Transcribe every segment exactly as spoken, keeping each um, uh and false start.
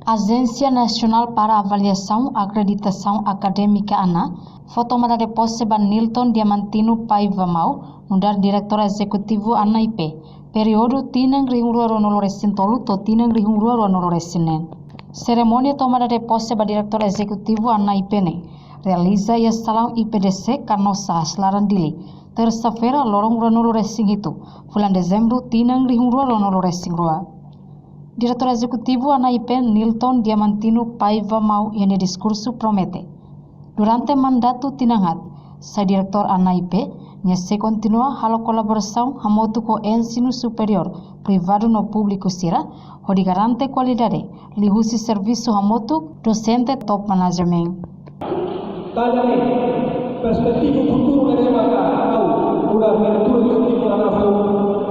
Ajénsia Nasionál para Avaliasaun Akreditasaun Akadémika, ANAA, fó tomada de pose ba Nilton Diamantino Paiva Mau nu'udar Diretór Ezekutivu ANAA I P, períodu tinan rihun rua ruanulu resin tolu to'o tinan rihun rua ruanulu resin neen. Serimónia tomada de pose ba Diretór Ezekutivu ANAA I P ne'e realiza iha salaun I P D C Canossa, Aas Laran, Dili, tersa-feira, loron ruanulu resin hitu, fulan Dezembru, tinan rihun rua ruanulu resin rua. Diretór Ezekutivu ANAA I P, Nilton Diamantino Paiva Mau, iha nia diskursu promete, durante mandatu tinan haat, sai diretór ANAA I P, nia sei kontinua halo kolaborasaun hamutuk ho ensinu superiór privadu no públiku sira, hodi garante kualidade liuhusi servisu hamutuk, dosente, top management. Tan ne'e, perspetiva futuru ne'ebé maka ha'u, nu'udar diretór ezekutivu ANAA fó,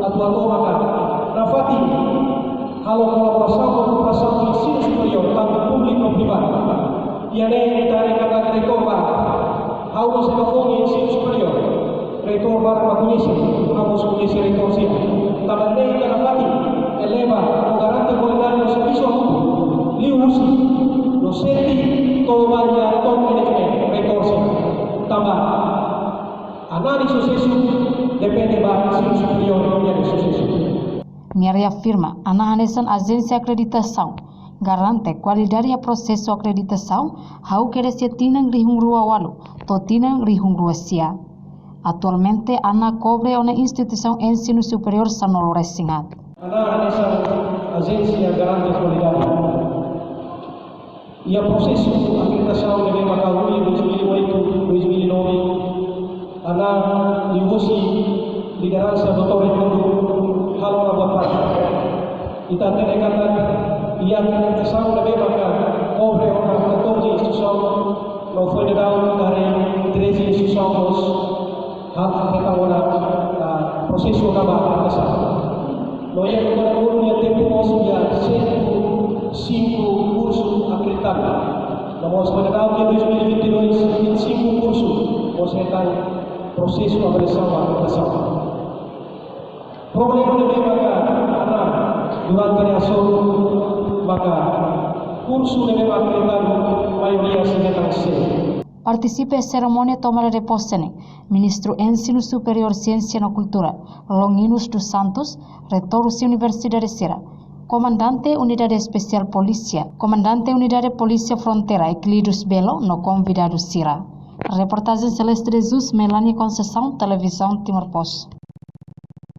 atu hato'o maka nafatin halo kolaborasaun ho kooperasaun ensinu superiór, tantu públiku no privadu. Iha ne'e ita haree katak reitór barak, ha'u mós ema foun iha ensinu superiór, reitór barak mak koñese, ha'u mós koñese reitór sira. Tanba ne'e ita nafatin eleva no garante kualidade no servisu hamutuk, liuhusi dosente to'o ba iha top management, reitór sira. Tanba ANAA nia susesu depende ba ensinu superiór nia susesu. Nia reafirma, ANAA hanesan ajénsia akreditasaun garante kualidade iha prosesu akreditasaun, hahú kedas iha tinan rihun rua ualu to'o tinan rihun rua sia. Atualmente, ANAA kobre ona instituisaun ensinu superiór sanulu resin haat. ANAA hanesan ajénsia garante kualidade. Iha prosesu akreditasaun ne'ebé maka hahú iha dois mil e oito, dois mil e nove, ANAA liuhusi lideransa doutór Raimundo halo ona buat barak. Ita hatene katak iha akreditasaun ne'ebé maka kobre ona katorze instituisaun, no foin daudaun ita haree treze instituisaun mós ha-, hetan ona, ah, prosesu ona ba akreditasaun. No iha agora, iha tempu mós iha cento e cinco kursu akreditadu. No mós foin daudaun iha dois mil e vinte e dois, vinte e cinco kursu mós hetan prosesu avaliasaun akreditasaun. Problema ne'ebé maka ANAA durante nia hasoru maka kursu ne'ebé maka akreditadu maioria sei hetan C. Partisipa serimónia tomada de pose ne'e Ministru Ensinu Superiór, Siénsia no Kultura, Longuinus dos Santos, reitór husi universidade sira, komandante Unidade Espesiál Polísia, komandante Unidade Polísia Fronteira, Euclides Belo, no konvidadu sira. Reportajen Celeste de Jesus, Melania Conceição, Televizaun Timor Post.